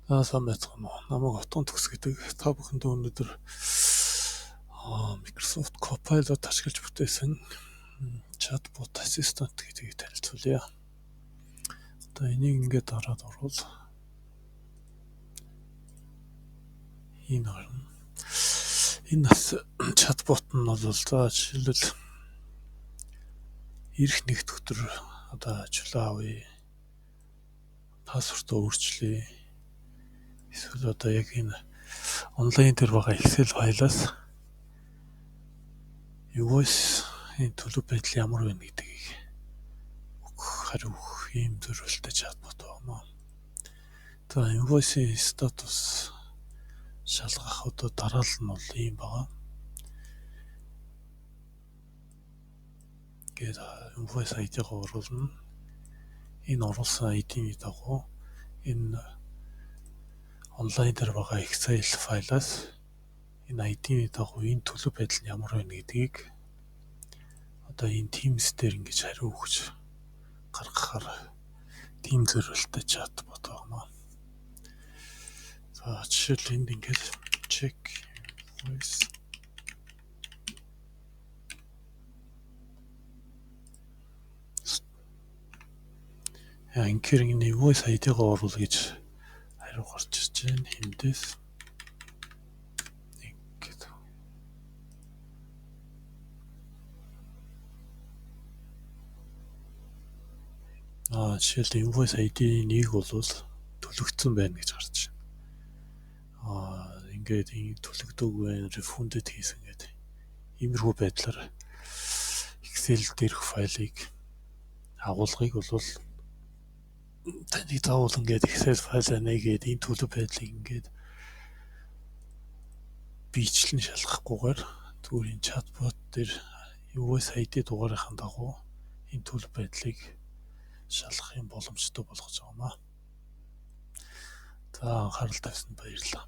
За, сайн байцгаана уу. Намайг Отгон Төгс гэдэг. Та бүхэндээ өнөөдөр Microsoft Copilot ашиглаж бүтээсэн Chatbot Assistant гэдгийг танилцуулъя. Одоо энийг ингээд дараад орвол ийм гарна. Энэ бас чатбот нь бол, за, жишээлбэл, ирэх нэгд өдөр одоо чөлөө авъя. Password оо өөрчлөе. Эсвэл одоо яг энэ онлайн дээр байгаа Excel файлаас invoice-ийн төлөв байдал ямар байна гэдгийг өгөх, хариу өгөх ийм зориулттай чатбот байна. За, invoice-ийн статус шалгах одоо дараалал нь бол ийм байгаа. Ингээд invoice ID-гаа оруулна. Энэ оруулсан ID-ний дагуу энэ онлайн дээр байгаа Excel файлаас энэ ID-ний дагуу энэ төлөв байдал нь ямар байна гэдгийг одоо энэ Teams дээр ингэж хариу өгч гаргахаар тийм зориулттай чатбот байна. За, жишээл, энд ингээд check invoice Яа, ингээр энэ invoice ID-гаа оруул гэж хариу гарч ирж байна. Эндээс ингээд жишээл, invoice ID 1 бол төлөгдсөн байна гэж гарч байна. Ингээд энэ төлөгдөөгүй байна, refunded хийсэн гэдэг. Иймэрхүү байдлаар Excel дээрх файлыг агуулгыг бол таны заавал ингээд Excel файлаа нээгээд энэ төлөв байдлыг ингээд биечлэн шалгахгүйгээр зүгээр энэ чатбот дээр invoice ID дугаарынхаа дагуу энэ төлөв байдлыг шалгах юм боломжтой болгож байгаа юм аа. За, анхаарал тавьсанд баярлалаа.